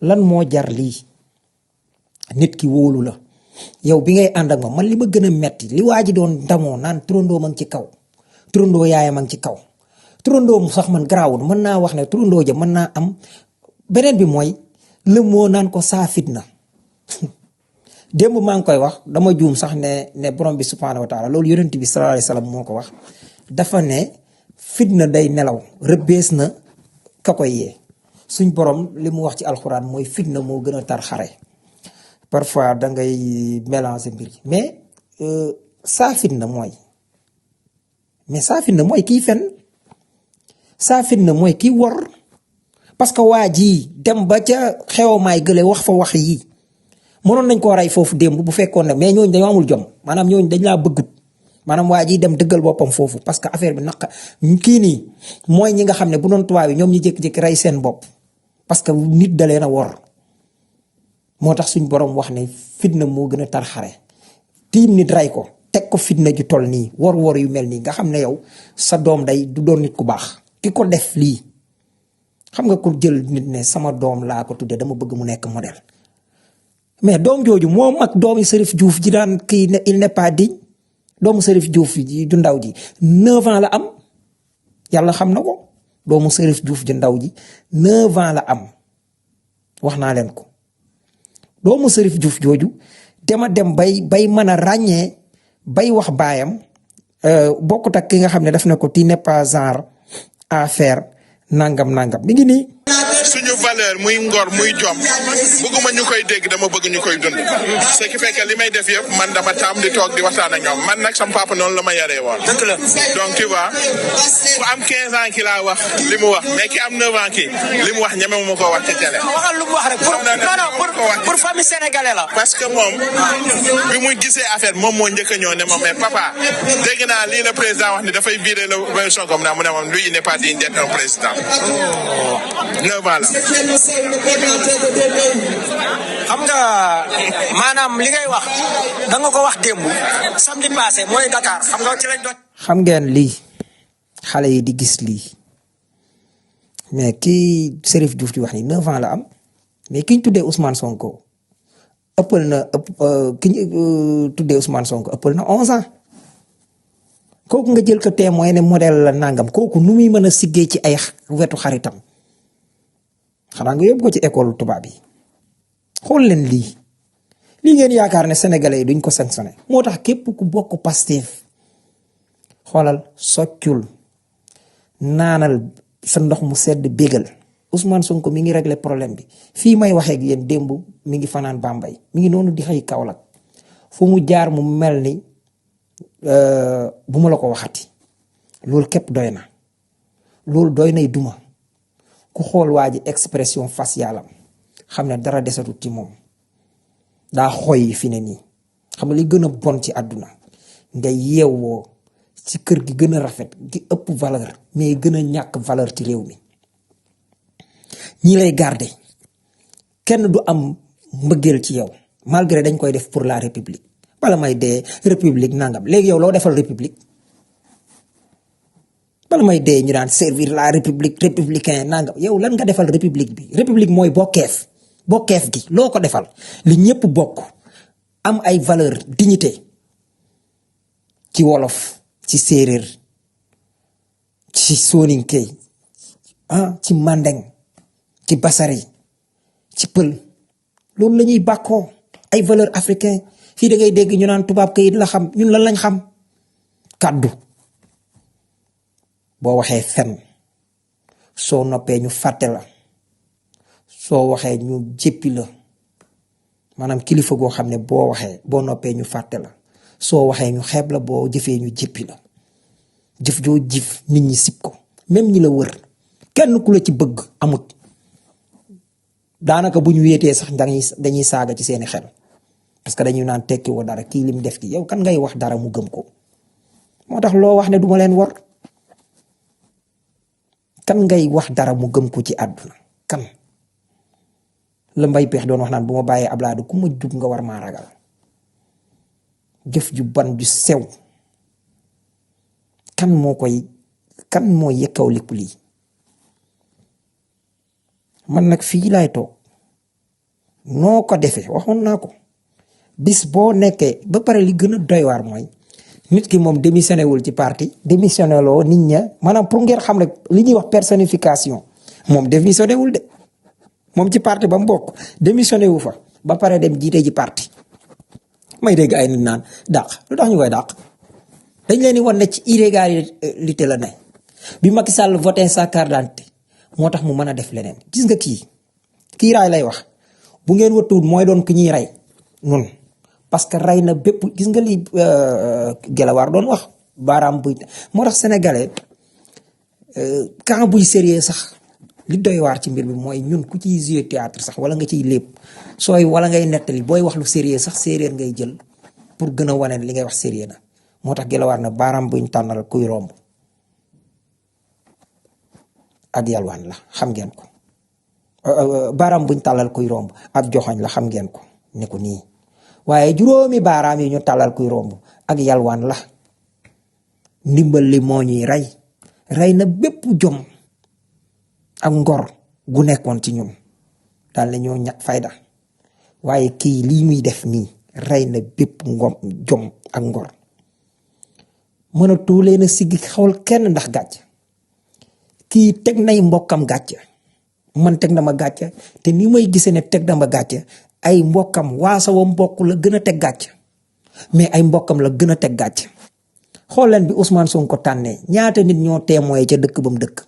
lan moo jar lii nit ki wóolu la yow bi ngay ànd ak moom man li ma gën a metti li waa ji doon damoo naan turandoo ma ngi ci kaw turandoo yaayam ma ngi ci kaw turandoo mu sax man garaawul mën naa wax ne turandoo ja mën naa am beneen bi mooy le moo naan ko saa fitna démb maa ngi koy wax dama juum sax ne borom bi subhaanahu wa taala loolu yonent bi sallallahu alayhi wa sallam moo ko wax dafa ne fitna day nelaw rëbbees na ka koy yee suñ borom li mu wax ci alxuraan mooy fitna moo gën a tar xare parfois da ngay mélanger mbir yi mais saa fitna mooy kii fen saa fitna mooy kii wor parce que waa ji dem ba ca xewamaay gële wax fa wax yi mënoon nañ koo rey foofu démb bu fekkoon ne mais ñooñu dañoo amul jom maanaam ñooñu dañ laa bëggut maanaam waa ji dem dëggal boppam foofu parce que affaire bi naq kii nii mooy ñi nga xam ne bu doon tubaab yi ñoom ñu jékki-jékki rey seen bopp parce que nit da leen a wor moo tax suñ borom wax ne fitna moo gën a tar xare tiim nit rey ko teg ko fitna ju toll nii wor yu mel nii nga xam ne yow sa doom day du doon nit ku baax ki ko def lii xam nga ko jël nit ne sama doom laa ko tuddee dama bëgg mu nekk modèle mais doom jooju moo mag doomi Serif Diouf ji daan kii ne il n'est pas digne doomu Serif Diouf ji du ndaw ji 9 ans la am yàlla xam na ko doomu Serif Diouf ji ndaw ji 9 ans la am wax naa leen ko doomu Serif Diouf jooju dema dem bay mën a ràññee bay wax baayam bokkut ak ki nga xam ne daf na ko ti n'est pas genre à faire nangam mi ngi nii. suñu valeur muy ngor muy jom bëgguma ñu koy dégg dama bëgg ñu koy dund ce qui fait que li may def yëpp man dama taam di toog di waxtaan ak ñoom man nag sama papa noonu la ma yaree woon. dëgg la donc tu vois ku am 15 ans ki laa wax li mu wax mais ki am 9 ans ki li mu wax ñeme ma ko wax ci télé. waxal lu mu wax rek pour famille sénégalais la. parce que moom bi muy gisee affaire moom moo njëkk a ñëw ne ma mais papa dégg naa lii la président wax ni dafay virer le Sonko comme naa mu ne moom lui il n'est pas digne d'être un président. 9 ans la. xam nga maanaam li ngay wax da nga ko wax démb samedi passé mooy Dakar xam nga ci lañ doon. xam ngeen lii xale yi di gis lii mais kii Serif Diouf di wax ni 9 ans la am mais ki ñu tuddee Ousmane Sonko ëppal na ki ñu tuddee Ousmane Sonko ëppal na 11 ans kooku nga jël ko témoin ne modèle la nangam kooku nu muy mën a siggee ci ay wetu xaritam. xanaa nga yóbbu ko ci école tubaab yi xool leen lii ngeen yaakaar ne sénégalais yi duñ ko sanctionné moo tax képp ku bokk Pastef xoolal soccul naanal sa ndox mu sedd bégal Ousmane Sonko mi ngi réglé problème bi fii may waxee ak yéen démb mi ngi fanaan Bambey mi ngi noonu di xëy Kaolack fu mu jaar mu mel ni bu ma la ko waxati loolu képp doy na loolu doy nay duma ku xool waa ji expression faciale am xam ne dara desatut ci moom daa xoy fi ne nii xam nga li gën a bon ci àdduna nga yeewoo ci kër gi gën a rafet gi ëpp valeur mais gën a ñàkk valeur ci réew mi ñi lay garder kenn du am mbëggeel ci yow malgré dañ koy def pour la république bala may dee république nangam léegi yow loo defal république bala may dee ñu daan servir la république républicain nangam yow lan nga defal république bi république mooy bokkeef gi loo ko defal li ñëpp bokk am ay valeur dignité ci wolof ci séeréer ci soninke ci mandeng ci basari ci pël loolu la ñuy bàkkoo ay valeur africain fii da ngay dégg ñu naan tubaab kayit la xam ñun lan lañ xam kàddu boo waxee fen soo noppee ñu fàtte la soo waxee ñu jéppi la maanaam kilifa goo xam ne boo waxee boo noppee ñu fàtte la soo waxee ñu xeeb la boo jëfee ñu jéppi la jëf joo jëf nit ñi sib ko même ñi la wër kenn ku la ci bëgg amut daanaka bu ñu wéetee sax dañuy saaga ci seeni xel parce que dañuy naan tekki woo dara kii lim def ki yow kan ngay wax dara mu gëm ko moo tax loo wax ne duma leen war kan ngay wax dara mu gëm ko ci àdduna kan la mbay peex doon wax naan bu ma bàyyee Ablaye ku ma jub nga war maa ragal jëf ju ban ju sew kan moo yëkkaw lépp lii man nag fii laay toog noo ko defee waxoon naa ko bis boo nekkee ba pare li gën a doy waar mooy nit ki moom démissionné wul ci parti démissionné loo nit ña maanaam pour ngeen xam rek li ñuy wax personnification moom démissionné wul de moom ci parti ba mu bokk démissionné wu fa ba pare dem jiite ji parti may dégg ay nit naan dàq lu tax ñu koy dàq dañ leen di wan ne ci illégalité la ne bi Macky Sall voté sa carte d'identité moo tax mu mën a def leneen gis nga kii raay lay wax bu ngeen wëtuwut mooy doon ki ñuy rey nun parce que rey na bépp gis nga li Gelawaar doon wax baaraam buy moo tax sénégalais quand buy sérieux sax li doy waar ci mbir bi mooy ñun ku ciy jouer théâtre sax wala nga ciy lépp wala ngay nettali booy wax lu sérieux sax séeréer ngay jël pour gën a wane li ngay wax sérieux na moo tax Gelawaar na baaraam buñ tànnal kuy romb ak yalwaan la xam ngeen ko baaraam buñ tàllal kuy romb ak joxoñ la xam ngeen ko ne ko nii waaye juróomi baaraam yi ñu tàllal kuy romb ak yalwaan la ndimbal li moo ñuy rey na bépp jom ak ngor gu nekkoon ci ñun daal na ñoo ñàkk fayda waaye kii lii muy def nii rey na bépp jom ak ngor mënatu leen a siggi xawal kenn ndax gàcc kii teg nay mbokkam gàcc man teg na ma gàcc te ni may gisee ne teg na ma gàcc ay mbokkam waasawa mbokk la gën a teg gàcc mais ay mbokkam la gën a teg gàcc xool leen bi Ousmane Sonko tànnee ñaata nit ñoo témoin ca dëkk ba mu dëkk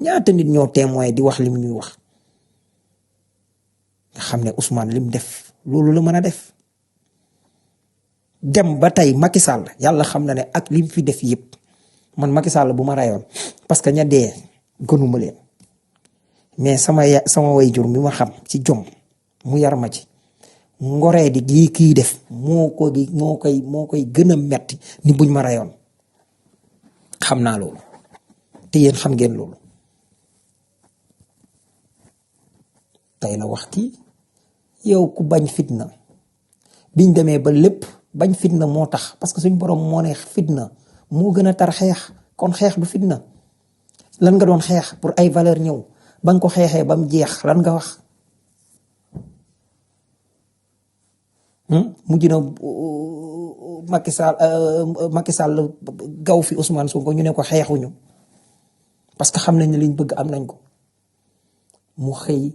ñaata nit ñoo témoin di wax lim ñuy wax nga xam ne Ousmane lim def loolu la mën a def dem ba tey Macky Sall yàlla xam na ne ak lim fi def yëpp man Macky Sall bu ma rayoon parce que ña dee gënuma leen mais sama waajur mi ma xam ci jom mu yar ma ci ngoree di gii kii def moo koy gën a metti ni buñ ma rayoon xam naa loolu te yéen xam ngeen loolu tey la wax kii yow ku bañ fitna biñ demee ba lépp bañ fitna moo tax parce que suñ borom moo ne fitna moo gën a tar xeex kon xeex du fitna lan nga doon xeex pour ay valeur ñëw ba nga ko xeexee ba mu jeex lan nga wax mujj na Macky Sall gaw fi Ousmane Sonko ñu ne ko xeexuñu parce que xam nañ ne liñ bëgg am nañ ko mu xëy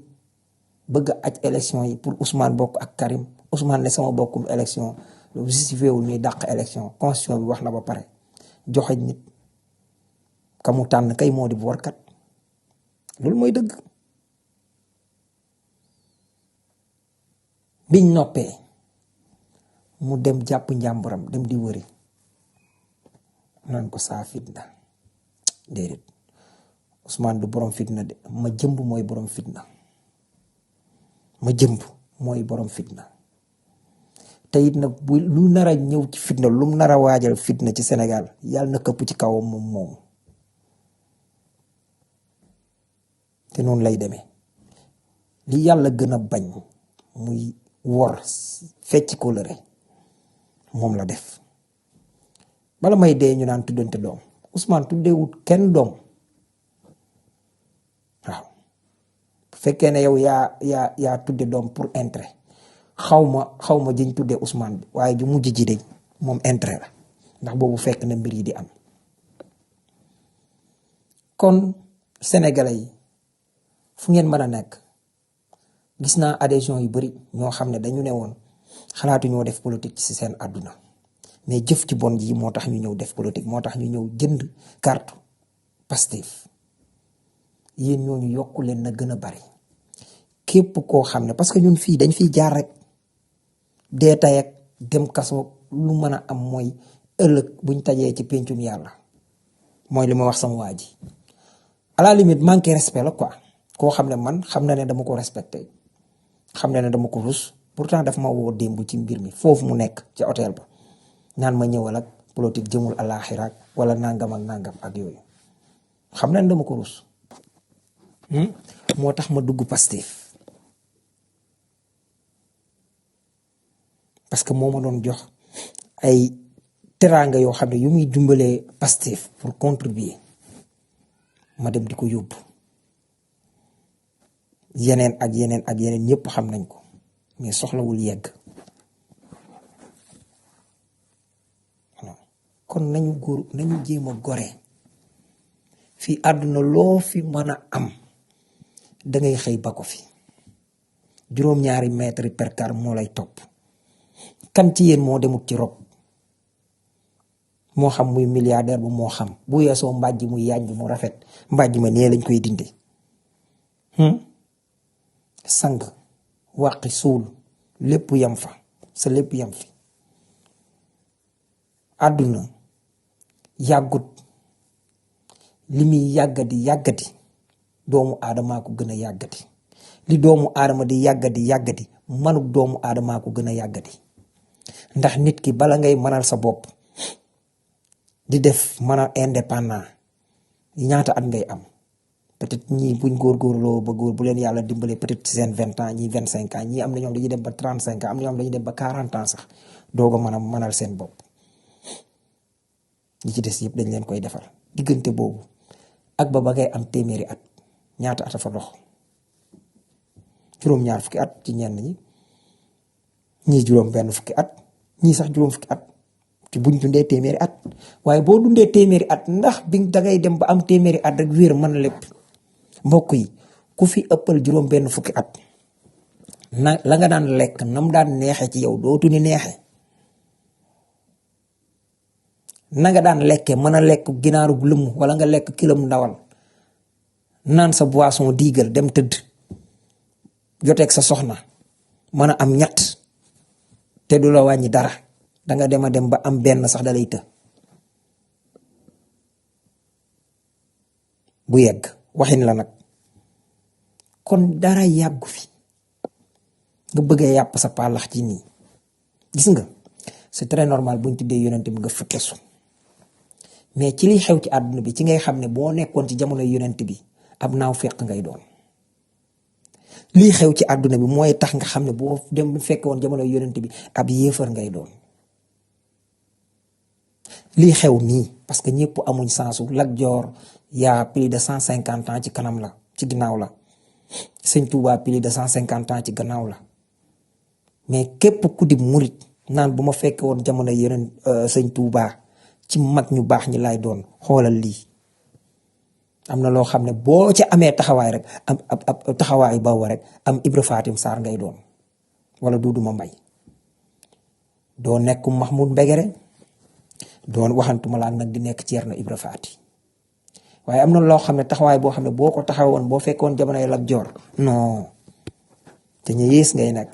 bëgg a aj élection yi pour Ousmane bokk ak Karim Ousmane ne sama bokkum élection lu justifié wul ñuy dàq élection constitution bi wax na ba pare joxeñ nit ka mu tànn kay moo di bu warkat loolu mooy dëgg biñ noppee mu dem jàpp njàmburam dem di wëri naan ko saa fitna déedéet Ousmane du borom fitna de ma jëmb mooy borom fitna ma jëmb mooy borom fitna te it nag bu lu nar a ñëw ci fitna lu mu nar a waajal fitna ci Sénégal yàlla na këpp ci kawam moom te noonu lay demee li yàlla gën a bañ muy wor fecc kóllëre moom la def bala may dee ñu naan tuddante doom Ousmane tuddeewut kenn doom waaw bu fekkee ne yow yaa tudde doom pour intérêt xaw ma jëñ tuddee Ousmane bi waaye ju mujj ji de moom intérêt la ndax boobu fekk na mbir yi di am kon sénégalais yi fu ngeen mën a nekk gis naa adhésion yu bari ñoo xam ne dañu ne woon xalaatu ñoo def politique ci seen àdduna mais jëf ci bon ji moo tax ñu ñëw def politique moo tax ñu ñëw jënd carte Pastef yéen ñooñu yokku leen na gën a bari képp koo xam ne parce que ñun fii dañ fiy jaar rek dee tay ak dem kaso lu mën a am mooy ëllëg buñ tajee ci péncum yàlla mooy li ma wax sama waa ji à la limite manqué respect la quoi koo xam ne man xam na ne dama ko respecté xam na ne dama ko rus pourtant daf ma woo démb ci mbir mi foofu mu nekk ci hôtel ba naan ma ñëwal ak politique jëmul àllaaxira wala nangam ak nangam ak yooyu xam na ne dama ko rus moo tax ma dugg Pastef parce que moo ma doon jox ay teraanga yoo xam ne yu muy dimbalee Pastef pour contribuer ma dem di ko yóbbu yeneen ak yeneen ak yeneen ñëpp xam nañ ko mais soxlawul yegg. kon nañu góor nañu jéem a gore fii àdduna loo fi mën a am dangay xëy ba ko fi juróom-ñaari mètre per car moo lay topp. kan ci yéen moo demut ci rob moo xam muy milliardaire bu moo xam bu yeesoo mbàjj muy yaañ mu rafet mbàjj ma nee lañ koy dinde sang wàqi suul lépp yam fa sa lépp yam fi. àdduna yàggut li muy yàggati doomu aadamaa ko gën a yàggati li doomu aadama di yàggati manuk doomu aadamaa ko gën a yàggati. ndax nit ki bala ngay mënal sa bopp di def mën a indépendant ñaata at ngay am peut-être ñii buñ góorgóorloo ba góor bu leen yàlla dimbale peut-être ci seen 20 ans ñii 25 ans ñii am na ñoom dañuy dem ba 35 ans am na ñoom dañuy dem ba 40 ans sax doog a mën a mënal seen bopp. ñi ci des yëpp dañ leen koy defal diggante boobu ak ba ngay am téeméeri at ñaata at a fa dox juróom-ñaar fukki at ci ñenn ñi ñii juróom benn fukki at ñii sax juróom fukki at ci buñ dundee téeméeri at waaye boo dundee téeméeri at ndax bi dangay dem ba am téeméeri at rek wér mën lépp. mbokk yi ku fi ëppal juróom benn fukki at na la nga daan lekk nam daan neexe ci yow dootu ni neexe. na nga daan lekkee mën a lekk ginaaru lëmm wala nga lekk kilom ndawal naan sa boisson diigal dem tëdd joteeg sa soxna mën a am ñett te du la wàññi dara danga dem a dem ba am benn sax dalay të. bu yegg waxin la nag kon dara yàggu fi nga bëggee yàpp sa pàllax ci nii gis nga c'est très normal buñ tuddee yonent bi nga fëkkesu mais ci liy xew ci àdduna bi ci ngay xam ne boo nekkoon ci jamono yonent bi ab naaw fekk ngay doon. lii xew ci àdduna bi mooy tax nga xam ne boo dem bu fekke woon jamono yonent bi ab yéefar ngay doon. lii xew nii parce que ñëpp amuñ sensu Lat Joor yaa plus de 150 ans ci kanam la ci ginnaaw la Sëñ Tuubaa plus de 150 ans ci gannaaw la mais képp ku di murit naan bu ma fekke woon jamono yeneen Sëñ Tuubaa ci mag ñu baax ñi lay doon xoolal lii. am na loo xam ne boo ca amee taxawaay rek am ab taxawaay boobu rek am Ibra Fatim Sarr ngay doon wala Duudu Mbay doo nekk Mahmoud Mbegere doon waxantuma laa nag di nekk Ceerno Ibra Faati waaye am na loo xam ne taxawaay boo xam ne boo ko taxawoon boo fekkoon jamonoy Lat Joor non te ñu yées ngay nekk.